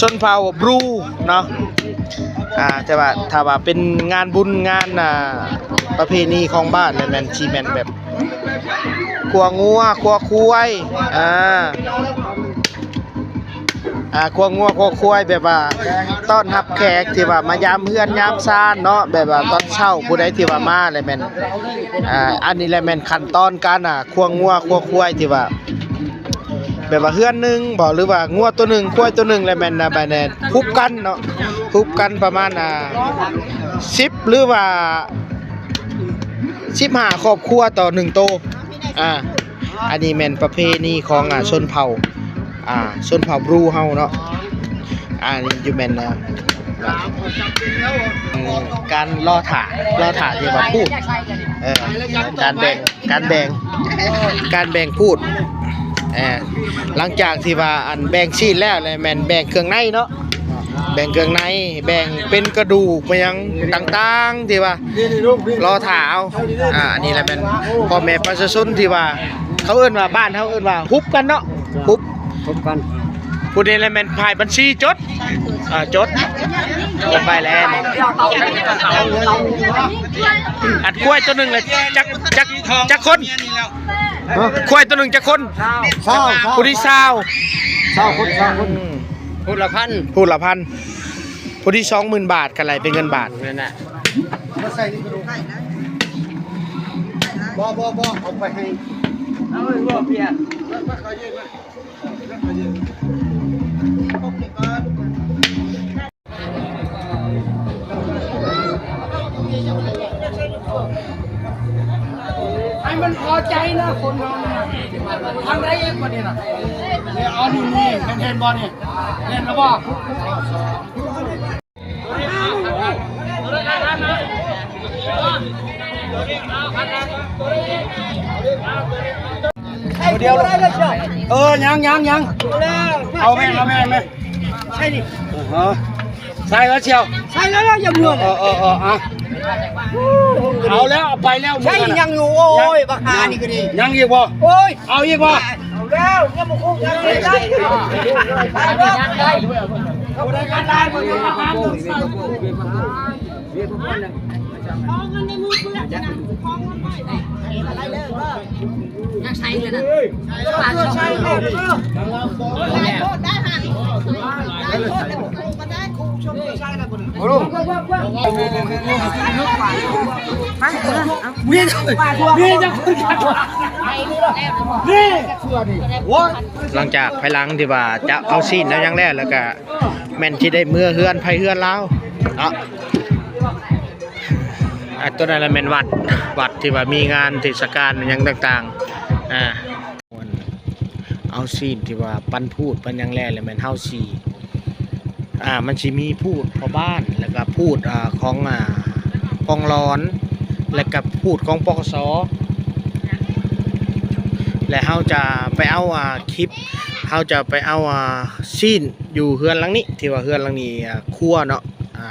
ຊົນເຜົ່າບຣູເນາະ ອ່າ ແຕ່ວ່າຖ້າວ່າເປັນງານບຸນງານ ອ່າ ປະເພນີຂອງບ້ານແລ້ວແມ່ນ ຊິແມ່ນແບບຄົວງົວຄົວຄວາຍ ອ່າ ອ່າ ຄົວງົວຄົວຄວາຍ ແບບວ່າຕ້ອນຮັບແຂກທີ່ວ່າມາຢາມເຮືອນຢາມຊານເນາະ ແບບວ່າຕອນເຊົ້າຜູ້ໃດທີ່ວ່າມາແລ້ວແມ່ນ ອ່າ ອັນນີ້ແຫຼະແມ່ນຂັ້ນຕອນການ ອ່າ ຄົວງົວຄົວຄວາຍ ທີ່ວ່າແບບວ່າເຮືອນໜຶ່ງບໍ ຫຼືວ່າງົວໂຕໜຶ່ງຄວາຍໂຕໜຶ່ງ ແລ້ວແມ່ນ ອ່າ ບາດນີ້ຮຸບກັນເນາະ ຮຸບກັນປະມານ ອ່າ ສິບ ຫຼືວ່າ ສິບຫ້າຄອບຄົວຕໍ່ໜຶ່ງໂຕ ອ່າ ອັນນີ້ແມ່ນປະເພນີຂອງ ອ່າ ຊົນເຜົ່າ ອ່າ ຊົນເຜົ່າບຣູເຮົາເນາະ ອັນນີ້ຢູ່ແມ່ນ ອ່າ ການລໍຖ້າ ລໍຖ້າທີ່ວ່າພູດ ເອີ ການແບ່ງ ການແບ່ງ ການແບ່ງພູດ ເອີ ຫຼັງຈາກທີ່ວ່າອັນແບ່ງຊີ້ນແລ້ວ ແລ້ວແມ່ນແບ່ງເຄື່ອງໃນເນາະ ແບ່ງເຄື່ອງໃນ ແບ່ງເປັນກະດູກ ເປັນຫຍັງຕ່າງໆ ທີ່ວ່າລໍຖ້າເອົາ ອ່າ ອັນນີ້ແຫຼະແມ່ນພໍ່ແມ່ປະຊາຊົນທີ່ວ່າ ເຂົາເອີ້ນວ່າ ບ້ານເຮົາເອີ້ນວ່າຮຸບກັນເນາະ ຮຸບ ຮົບກັນ ຜູ້ນີ້ແຫຼະແມ່ນຝ່າຍບັນຊີຈົດ ເອີ ຈົດ ຈົດໃບແລ້ວ ອັນຄວາຍໂຕໜຶ່ງລະຈັກ ຈັກ ຈັກຄົນ? ຄວາຍໂຕໜຶ່ງຈັກຄົນ? ຊາວ ຊາວ ຜູ້ທີ່ຊາວ ຊາວຄົນ ຊາວຄົນ ຜູ້ລະພັນ ຜູ້ລະພັນ ຜູ້ທີ່ສອງໝື່ນບາດ ຄັນໄລ່ເປັນເງິນບາດ ແມ່ນນະ ບໍ່ ບໍ່ ບໍ່ ເອົາໄປໃຫ້ ເອົາໄປບໍ່ເພຍ ໃຫ້ມັນພໍໃຈນະ ຄົນເຮົານີ້ນະ ທາງໃດອີກບັດນີ້ນະ ນີ້ ເອົານີ້ ນີ້ ເຫັນ ເຫັນບໍ່ນີ້ ເຫັນແລ້ວບໍ່? ດຽວ ເອີ ຍັງ ຍັງ ຍັງ ເອົາແມ່ ເອົາແມ່ ແມ່ ໃສ່ນີ້ ເອີ ໃສ່ແລ້ວສ່ຽວ ໃສ່ແລ້ວ ຢ່າເມືອ ເອີ ເອີ ເອີ ເອີ ອ່ະ ເອົາແລ້ວ ເອົາໄປແລ້ວ ໃສ່ຍັງຢູ່ ໂອ້ຍ ບັກຫານີ້ກໍດີ ຍັງອີກບໍ່? ໂອ້ຍ ເອົາອີກບໍ່? ເອົາແລ້ວ ຍັງບໍ່ຄົບ ຍັງບໍ່ໄດ້ ໄປບໍ່ໄດ້ ບໍ່ໄດ້ການໄດ້ ບໍ່ໄດ້ການໄດ້ ຂໍເງິນໃນມືເພື່ອນນະ ຂໍເງິນໄວ້ ຍັງໃຊ້ຢູ່ນະ ໃຊ້ຢູ່ ໃຊ້ຢູ່ ຫຼັງຈາກພາຍຫຼັງທີ່ວ່າຈະເອົາຊີ້ນເອົາຫຍັງແລ້ວ ແລ້ວກະແມ່ນຊິໄດ້ເມືອເຮືອນໃຜເຮືອນລາວເນາະ. ອ່າ ຕົວນັ້ນລະແມ່ນວັດ ວັດທີ່ວ່າມີງານເທດສະການຫຍັງຕ່າງໆ ອ່າ ເອົາຊີ້ນທີ່ວ່າປັນພູດປັນຫຍັງແລ້ວ ລະແມ່ນເຮົາຊິ ອ່າ ມັນຊິມີພູດພໍ່ບ້ານ ລະກະພູດ ອ່າ ຂອງ ອ່າ ກອງຫຼອນ ລະກະພູດຂອງ ປກສ ແລະ ເຮົາຈະໄປເອົາ ອ່າ ຄລິບ ເຮົາຈະໄປເອົາ ອ່າ ຊີ້ນຢູ່ເຮືອນຫຼັງນີ້ ທີ່ວ່າເຮືອນຫຼັງນີ້ ອ່າ ຄົວເນາະ ອ່າ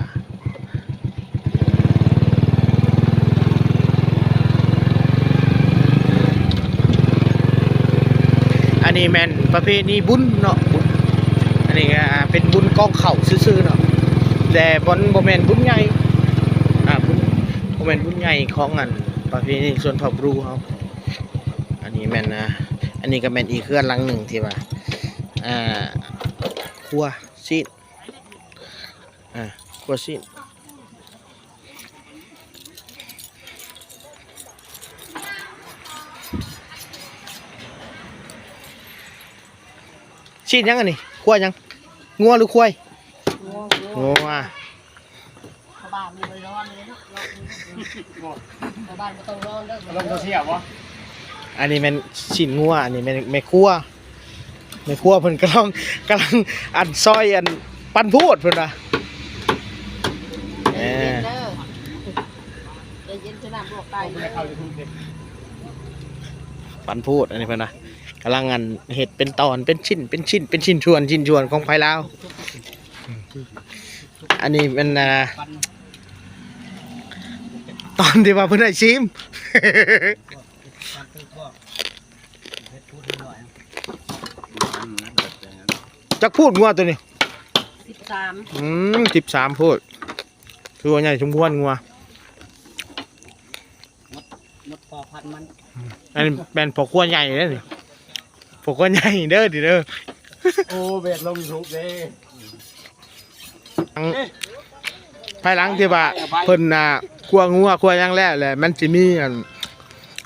ອັນນີ້ແມ່ນປະເພນີບຸນເນາະ ບຸນ ອັນນີ້ກະເປັນບຸນກອງເຂົ້າຊື່ໆເນາະ ແຕ່ບໍ່ ບໍ່ແມ່ນບຸນໃຫຍ່ ອ່າ ບຸນ ບໍ່ແມ່ນບຸນໃຫຍ່ຂອງອັນປະເພນີຊົນເຜົ່າບຣູເຮົາ. ອັນນີ້ແມ່ນ ອ່າ ອັນນີ້ກະແມ່ນອີກເຮືອນຫຼັງໜຶ່ງທີ່ວ່າ ອ່າ ຄົວຊີ້ນ ອ່າ ຄົວຊີ້ນ ຊີ້ນຫຍັງອັນນີ້? ຄົວຫຍັງ? ງົວຫຼືຄວາຍ? ງົວ ງົວ ຊາວບ້ານນີ້ບໍ່ໄດ້ນອນເລີຍເນາະ ຊາວບ້ານບໍ່ຕ້ອງນອນເດີ ລົງໂຊຊຽວບໍ່? ອັນນີ້ແມ່ນຊີ້ນງົວ ອັນນີ້ແມ່ນແມ່ຄົວ ແມ່ຄົວເພິ່ນກຳລັງ ກຳລັງອັນຊອຍອັນປັນພູດເພິ່ນວ່າ ເອີ ໃຈເຢັນເດີ ໃຈເຢັນເດີ ນ້ຳລວກໄກ່ເດີ ປັນພູດ ອັນນີ້ເພິ່ນວ່າກຳລັງອັນເຮັດເປັນຕອນ ເປັນຊິ້ນ ເປັນຊິ້ນ ເປັນຊິ້ນສ່ວນ ຊິ້ນສ່ວນຂອງໃຜລາວ. ອັນນີ້ແມ່ນ ອ່າ ຕອນທີ່ວ່າເພິ່ນໃຫ້ຊີມ ຈັກພູດງົວໂຕນີ້? ສາມ ອືມ ສິບສາມໂພດ ຖືວ່າໃຫຍ່ສົມຄວນງົວ ໝົດ ໝົດພໍພັນມັນ ອັນນີ້ແມ່ນພໍ່ຄົວໃຫຍ່ເດ້ນີ້ ພໍ່ຄົວໃຫຍ່ເດີນີ້ເດີ ໂອ້ ແບກລົງຢູທູບເດ້ ພາຍຫຼັງທີ່ວ່າເພິ່ນ ອ່າ ຄົວງົວຄົວຫຍັງແລ້ວແຫຼະ ມັນຊິມີອັນ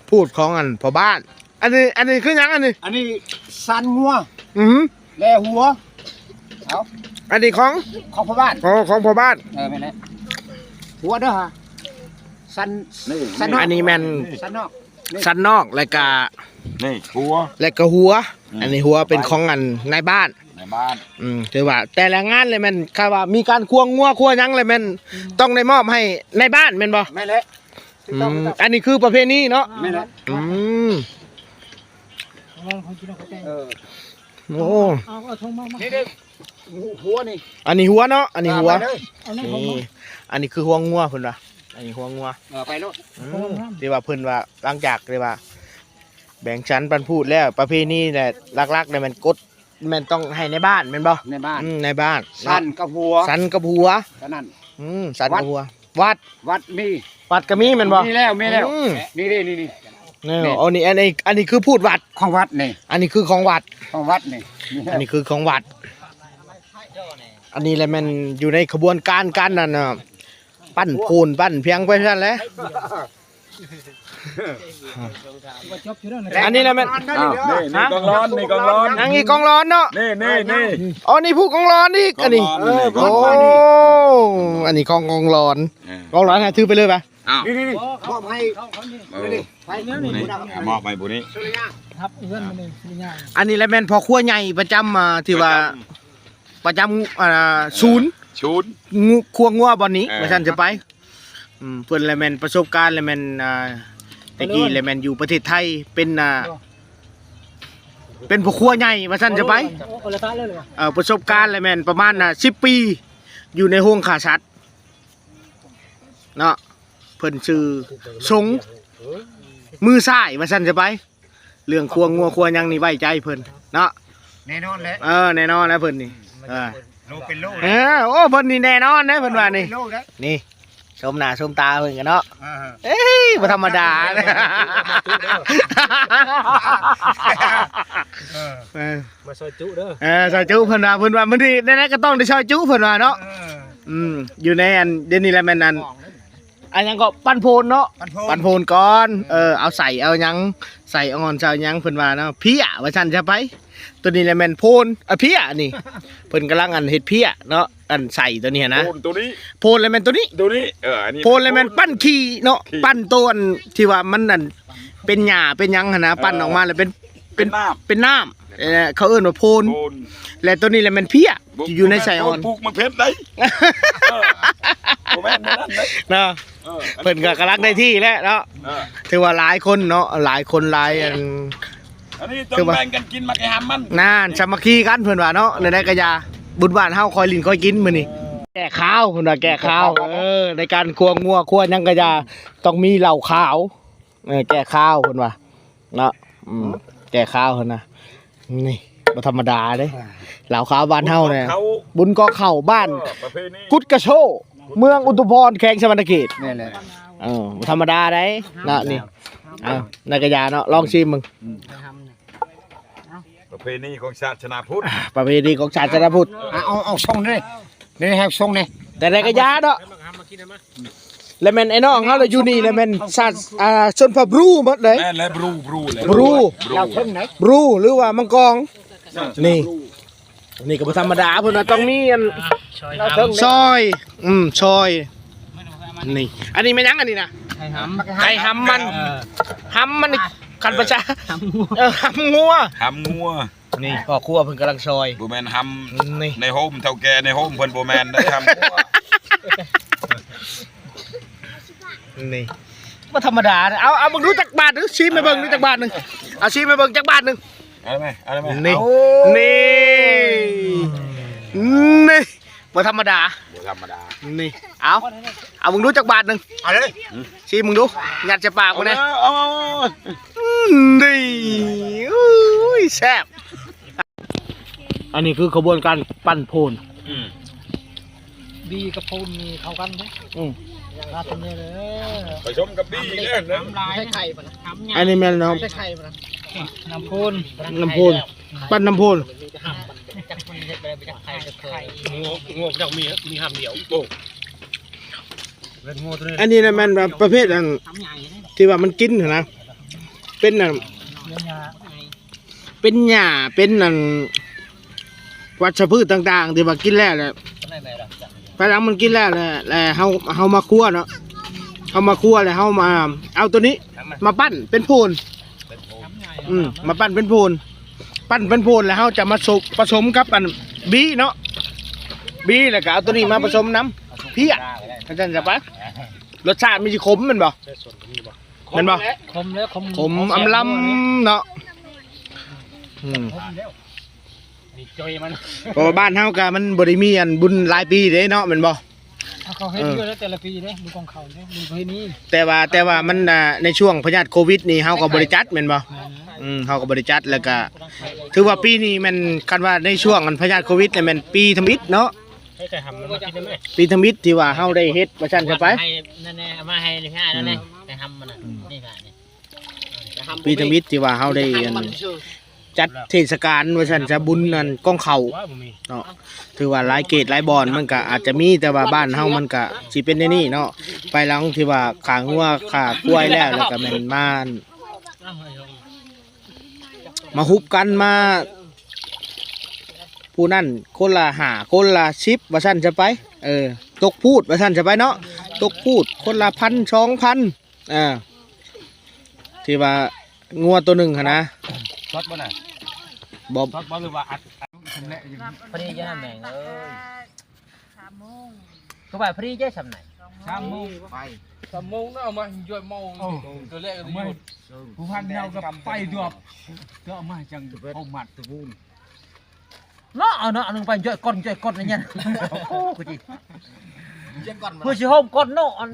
ພູດຂອງອັນພໍ່ບ້ານ ອັນນີ້ ອັນນີ້ຄືຫຍັງອັນນີ້? ອັນນີ້ສັນງົວ ອືຮຶ ແລຫົວ ເອົາ ອັນນີ້ຂອງ ຂອງພໍ່ບ້ານ ອໍ ຂອງພໍ່ບ້ານ ເອີ ແມ່ນແຫຼະ ຫົວເດີຫາ ສັນ ນີ້ ສັນນອກ ອັນນີ້ແມ່ນ ສັນນອກ ນີ້ ສັນນອກ ແລ້ວກະ ນີ້ຫົວ ແລ້ວກະຫົວ ອືມ ອັນນີ້ຫົວເປັນຂອງອັນນາຍບ້ານ ນາຍບ້ານ ອືມ ຖືວ່າແຕ່ລະງານເລີຍແມ່ນ ຄັນວ່າມີການຄົວງົວຄົວຫຍັງເລີຍແມ່ນ ອືມ ຕ້ອງໄດ້ມອບໃຫ້ນາຍບ້ານແມ່ນບໍ່? ແມ່ນແຫຼະ ອືມ ອັນນີ້ຄືປະເພນີເນາະ ແມ່ນແຫຼະ ອືມ ເອີ ໂອ້ ເອົາ ເອົາຖົງມາ ມາ ນີ້ເດ້ ຫົວນີ້ ອັນນີ້ຫົວເນາະ ອັນນີ້ຫົວ ເອົາມາເລີຍ ນີ້ ອັນນີ້ຄືຫົວງົວເພິ່ນວ່າ ອັນນີ້ຫົວງົວ ເອີ ໄປໂລດ ອືມ ທີ່ວ່າເພິ່ນວ່າ ຫຼັງຈາກທີ່ວ່າ ແບ່ງສັນປັນພູດແລ້ວ ປະເພນີແຫຼະ ຫຼັກໆ ແລ້ວແມ່ນກົດ ແມ່ນຕ້ອງໃຫ້ໃນບ້ານແມ່ນບໍ່? ໃນບ້ານ ອືມ ໃນບ້ານ ສັນກັບຫົວ ສັນກັບຫົວ ເທົ່ານັ້ນ ອືມ ສັນກັບຫົວ ວັດ ວັດມີ ວັດກໍມີແມ່ນບໍ່? ມີແລ້ວ ມີແລ້ວ ອືມ ນີ້ເດ້ ນີ້ ນີ້ ນີ້ ນີ້ ໂອ້ ນີ້ ອັນນີ້ ອັນນີ້ຄືພູດວັດ ຂອງວັດນີ້ ອັນນີ້ຄືຂອງວັດ ຂອງວັດນີ້ ອັນນີ້ຄືຂອງວັດ ອັນນີ້ແຫຼະແມ່ນຢູ່ໃນຂະບວນການ ການນັ້ນນະ ປັ້ນໂພນປັ້ນພຽງໄປຊັ້ນແຫຼະ ອັນນີ້ແຫຼະແມ່ນ ອ້າວ ນີ້ ນີ້ ຮະ ກອງລອນ ນີ້ກອງລອນ ຍັງອີກກອງລອນເນາະ ນີ້ ນີ້ ນີ້ ອໍ ນີ້ຜູ້ກອງລອນອີກ ກອງລອນ ອັນນີ້ ນີ້ ເອີ ກອງລອນ ໂອ້ ນີ້ ອັນນີ້ຂອງກອງລອນ ເອີ ກອງລອນໃຫ້ຖືໄປເລີຍປະ ອ້າວ ນີ້ ນີ້ ນີ້ ມອບໃຫ້ ເອີ ນີ້ ນີ້ ມອບໃຫ້ຜູ້ນີ້ ຮັບເຮືອນມານີ້ ສຸລິຍາ ອັນນີ້ແຫຼະແມ່ນພໍ່ຄົວໃຫຍ່ປະຈຳ ອ່າ ທີ່ວ່າ ປະຈຳ ປະຈຳ ອ່າ ສູນ ສູນ ງົວ ຄົວງົວບ່ອນນີ້ ເອີ ວ່າຊັ້ນຊະໄປ ອືມ ເພິ່ນລະແມ່ນປະສົບການລະແມ່ນ ອ່າ ແຕ່ກີ້ລະແມ່ນຢູ່ປະເທດໄທ ເປັນ ອ່າ ເປັນພໍ່ຄົວໃຫຍ່ວ່າຊັ້ນຊະໄປ ເອີ ປະສົບການລະແມ່ນປະມານ ອ່າ ສິບປີ ຢູ່ໃນໂຮງຂ້າສັດເນາະ ເພິ່ນຊື່ຊົງ ມືຊ້າຍວ່າຊັ້ນຊະໄປ. ເລື່ອງຄົວງົວຄົວຫຍັງນີ້ໄວ້ໃຈເພິ່ນເນາະ ແນ່ນອນແຫຼະ ເອີ ແນ່ນອນແລ້ວເພິ່ນນີ້ ອືມ ເອີ ໂລເປັນໂລ ເອີ ໂອ້ ເພິ່ນນີ້ແນ່ນອນເດ້ ເພິ່ນວ່ານີ້ ໂລເດ້ ນີ້ ຊົມໜ້າຊົມຕາເພິ່ນກັນເນາະ ເອີ ເອີຍ ບໍ່ທຳມະດາ ເອີ ເອີ ມາຊອຍຈຸເດີ ເອີ ຊອຍຈຸ ເພິ່ນວ່າ ເພິ່ນວ່າມື້ນີ້ແນວໃດກໍຕ້ອງໄດ້ຊອຍຈຸ ເພິ່ນວ່າເນາະ ເອີ ອືມ ຢູ່ໃນອັນ ດຽວນີ້ລະແມ່ນອັນ ອັນຫຍັງກໍປັ້ນໂພນເນາະ ປັ້ນໂພນ ປັ້ນໂພນກ່ອນ ເອີ ເອີ ເອົາໃສ່ເອົາຫຍັງ ໃສ່ອ່ອນໃສ່ຫຍັງເພິ່ນວ່າເນາະ ເພຍວ່າຊັ້ນຊະໄປ ໂຕນີ້ແຫຼະແມ່ນໂພນ ອະ ເພຍນີ້ ເພິ່ນກຳລັງອັນເຮັດເພຍເນາະ ອັນໃສ່ໂຕນີ້ຫັ້ນນະ ໂພນໂຕນີ້ ໂພນລະແມ່ນໂຕນີ້ ໂຕນີ້ ເອີ ອັນນີ້ໂພນລະແມ່ນປັ້ນຂີ້ເນາະ ຂີ້ ປັ້ນໂຕອັນທີ່ວ່າມັນອັນເປັນຫຍ້າເປັນຫຍັງຫັ້ນນະ ເອີ ປັ້ນອອກມາລະເປັນ ເປັນ ເປັນນ້ຳ ເອີ ເຂົາເອີ້ນວ່າໂພນ ໂພນ ແລະໂຕນີ້ລະແມ່ນເພຍ ບໍ່ ຢູ່ໃນໄສ້ອ່ອນ ບໍ່ແມ່ນໂພນປູກໝາກເພັດໃດ ເອີ ບໍ່ແມ່ນແນວນັ້ນເດ້ ເນາະ ເອີ ເພິ່ນກໍກຳລັງໄດ້ທີ່ແລ້ວເນາະ ເອີ ຖືວ່າຫຼາຍຄົນເນາະ ຫຼາຍຄົນຫຼາຍອັນ ອັນນີ້ຕ້ອງແບ່ງກັນກິນໝາກໄກ່ຫຳມັນ ນັ້ນ ສາມັກຄີກັນເພິ່ນວ່າເນາະ ແນວໃດກໍຢ່າ ບຸນບ້ານເຮົາຄ່ອຍຫຼິ້ນຄ່ອຍກິນມື້ນີ້ ແກ້ຄາວ ເພິ່ນວ່າແກ້ຄາວ ເອີ ໃນການຄົວງົວຄົວຫຍັງກໍຢ່າ ຕ້ອງມີເຫຼົ້າຂາວ ເອີ ແກ້ຄາວເພິ່ນວ່າ ເນາະ ອືມ ແກ້ຄາວຫັ້ນນະ ນີ້ບໍ່ທຳມະດາເດ້ ອ່າ ເຫຼົ້າຂາວບ້ານເຮົາແຫຼະ ບຸນກໍເຂົ້າ ບຸນກໍເຂົ້າບ້ານ ເອີ ປະເພນີ ກຸດກະໂຊ ເມືອງອຸທຸມພອນ ແຂວງສະຫວັນນະເຂດ ແມ່ນແຫຼະ ເອີ ບໍ່ທຳມະດາໃດ ເນາະ ນີ້ ເອົາ ນາຍກະຢາເນາະ ລອງຊີມເບິ່ງ ອືມ ປະເພນີຂອງຊາດຊະນາພຸດ ອ່າ ປະເພນີຂອງຊາດຊະນາພຸດ ອ່າ ເອົາ ເອົາ ເອົາຊົງເດ້ ນີ້ໃຫ້ຊົງນີ້ ແຕ່ໃດກະຢ່າເນາະ ແລະແມ່ນໄອ້ນ້ອງເຮົາລະຢູ່ນີ້ ແລະແມ່ນຊາດ ອ່າ ຊົນເຜົ່າບຣູໝົດເດ້ ແມ່ນແຫຼະ ບຣູ ບຣູແຫຼະ ບຣູ ບຣູ ລາວເທິງໃດ ບຣູ ຫຼືວ່າມັງກອງ ນີ້ ນີ້ກໍບໍ່ທຳມະດາ ເພິ່ນວ່າຕ້ອງມີອັນ ອ່າ ຊອຍ ຊອຍ ອືມ ຊອຍ ນີ້ ອັນນີ້ແມ່ນຫຍັງອັນນີ້ນະ? ໄກ່ຫຳ ໄກ່ຫຳມັນ ເອີ ຫຳມັນນີ້ ຄັນພາສາ ຫຳງົວ ເອີ ຫຳງົວ ຫຳງົວ ນີ້ພໍ່ຄົວເພິ່ນກຳລັງຊອຍ ບໍ່ແມ່ນຫຳ ນີ້ ໃນໂຮມ ເຖົ້າແກ່ໃນໂຮມເພິ່ນບໍ່ແມ່ນເດ້ ຫຳງົວ ນີ້ ບໍ່ທຳມະດາເດ້ ເອົາ ເອົາເບິ່ງດູຈັກບາດດູ ຊີມໃຫ້ເບິ່ງດູຈັກບາດໜຶ່ງ ເອົາຊີມໃຫ້ເບິ່ງຈັກບາດໜຶ່ງ ເອົາໄດ້ໄໝ ເອົາໄດ້ໄໝ ນີ້ ເອົາ ນີ້ ນີ້ ບໍ່ທຳມະດາ ບໍ່ທຳມະດາ ນີ້ ເອົາ ເອົາເບິ່ງດູຈັກບາດໜຶ່ງ ເອົາເລີຍ ຊີມເບິ່ງດູ ຍັດໃສ່ປາກເບິ່ງແດ່ ເອົາ ເອົາ ເອົາ ອືມ ນີ້ ໂອ້ຍ ແຊບ ອັນນີ້ຄືຂະບວນການປັ້ນໂພນ ອືມ ບີກັບໂພນນີ້ເຂົ້າກັນເດ້. ອືມ ລາດຕົວນີ້ເດີ ປະສົມກັບບີເດ້. ນ້ຳລາຍ ໃສ່ໄຂ່ປະນະ? ອັນນີ້ແມ່ນນ້ຳ ໃສ່ໄຂ່ປະນະ? ນ້ຳໂພນ ນ້ຳໂພນ ປັ້ນນ້ຳໂພນ. ຈັກມັນເຮັດໄປໄດ້ ຈັກໄຂ່ຈັກເຄີຍ. ງົວ ງົວຈັກມີ ມີຫາມດຽວ. ໂອ້ ເປັນງົວຕົວນີ້. ອັນນີ້ນະແມ່ນວ່າປະເພດອັນທີ່ວ່າມັນກິນຫັ້ນນະ ເປັນອັນ ເປັນຫຍ້າ ເປັນຫຍ້າ ເປັນອັນ ວັດຊະພືດຕ່າງໆ ທີ່ວ່າກິນແລ້ວແຫຼະ ພາຍຫຼັງມັນກິນແລ້ວແຫຼະ ແລ້ວເຮົາ ເຮົາມາຄົວເນາະ ເຮົາມາຄົວແລ້ວເຮົາມາເອົາຕົວນີ້ມາປັ້ນເປັນໂພນ. ອືມ ມາປັ້ນເປັນໂພນ ປັ້ນເປັນໂພນແລ້ວເຮົາຈະມາສົມ ປະສົມກັບອັນບີເນາະ ບີ ແລ້ວກໍເອົາຕົວນີ້ມາປະສົມນຳເພຍ ວ່າຊັ້ນຊະໄປ. ລົດຊາດມັນຊິຂົມແມ່ນບໍ່? ແມ່ນບໍ່? ຂົມແລ້ວ ຂົມ ຂົມອຳລຳເນາະ. ອືມ ນີ້ຈ່ອຍມັນ ເພາະວ່າບ້ານເຮົາກະມັນບໍ່ໄດ້ມີອັນບຸນຫຼາຍປີເດ້ເນາະ ແມ່ນບໍ່? ເຂົາເຮັດຢູ່ແຕ່ລະປີເດ້ ບຸນຂອງເຂົາເດ້ ບຸນເຂົາເຮັດນີ້. ແຕ່ວ່າ ແຕ່ວ່າມັນ ອ່າ ໃນຊ່ວງພະຍາດໂຄວິດນີ້ເຮົາກໍບໍ່ໄດ້ຈັດແມ່ນບໍ່? ແມ່ນ. ອືມ ເຮົາກໍບໍ່ໄດ້ຈັດ ແລ້ວກະຖືວ່າປີນີ້ແມ່ນ ຄັນວ່າໃນຊ່ວງອັນພະຍາດໂຄວິດນີ້ແມ່ນປີທຳອິດເນາະ ໃຫ້ໄກ່ຫຳມັນມາກິນໄດ້ໄໝ? ປີທຳອິດທີ່ວ່າເຮົາໄດ້ເຮັດວ່າຊັ້ນຊະໄປ. ໃຫ້ນັ້ນແດ່ ເອົາມາໃຫ້ເລີຍ ອ້າຍນັ້ນແດ່ ອືມ ໄກ່ຫຳມັນນະ ອືມ ນີ້ກະນີ້ ປີທຳອິດທີ່ວ່າເຮົາໄດ້ອັນຈັດເທດສະການວ່າຊັ້ນຊະ ບຸນອັນກອງເຂົ້າເນາະ. ຖືວ່າຫຼາຍເຂດຫຼາຍບ່ອນມັນກະອາດຈະມີ ແຕ່ວ່າບ້ານເຮົາມັນກະຊິເປັນແນວນີ້ເນາະ. ພາຍຫຼັງທີ່ວ່າຂ້າງົວຂ້າຄວາຍແລ້ວ ແລ້ວກະແມ່ນມາ ມາຮຸບກັນ ມາ ຜູ້ນັ້ນຄົນລະຫ້າ ຄົນລະສິບວ່າຊັ້ນຊະໄປ. ເອີ ຕົກພູດວ່າຊັ້ນຊະໄປເນາະ ຕົກພູດຄົນລະພັນ ສອງພັນ. ອ່າ ທີ່ວ່າງົວໂຕໜຶ່ງຫັ້ນນະ. ຊັອດບໍ່ນະ? ບໍ່ ຊັອດບໍ່ ຫຼືວ່າອັດ? ພໍດີຈ້ະແມ່ເອີຍ. ຄືວ່າພໍດີເດ້ຊ່ຳໃດ? ສາມໂມງໄປ ສາມໂມງນະ ເອົາມາຢູ່ໂມງ ໂອ້ ຕົວແລກກໍຢູ່ ຜູ້ພັນເຮົາກໍໄປດວບ ກໍເອົາມາຈັ່ງເອົາມັດຕະປູນເນາະ. ເອົາເນາະ ອັນໜຶ່ງໄປຈ່ອຍກ່ອນ ຈ່ອຍກ່ອນອັນນີ້ ໂອ້ ຄືຊິ ເຈັບກ່ອນ ເພື່ອຊິໂຮມກ່ອນເນາະ. ອັນ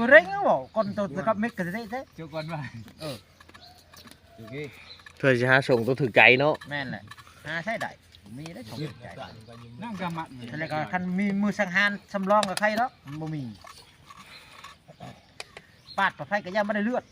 ເລັ່ງເວົ້າກ່ອນໂຕກັບເມັດກໍໄດ້ແທ້ ເຈັບກ່ອນວ່າ ເອີ ໂອເຄ ເພື່ອຊິຫາສົ່ງໂຕຖືກໃຈເນາະ. ແມ່ນແຫຼະ ຫາໃຊ້ໄດ້ ມີໄດ້ສົ່ງຖືກໃຈ ນາງກະມັກ ແລ້ວກໍຄັນມີມືສັງຫານສຳລອງກໍໄຄເນາະ ມັນບໍ່ມີ ປາດປະໄພກໍຢ່າມາໄດ້ເລືອດ.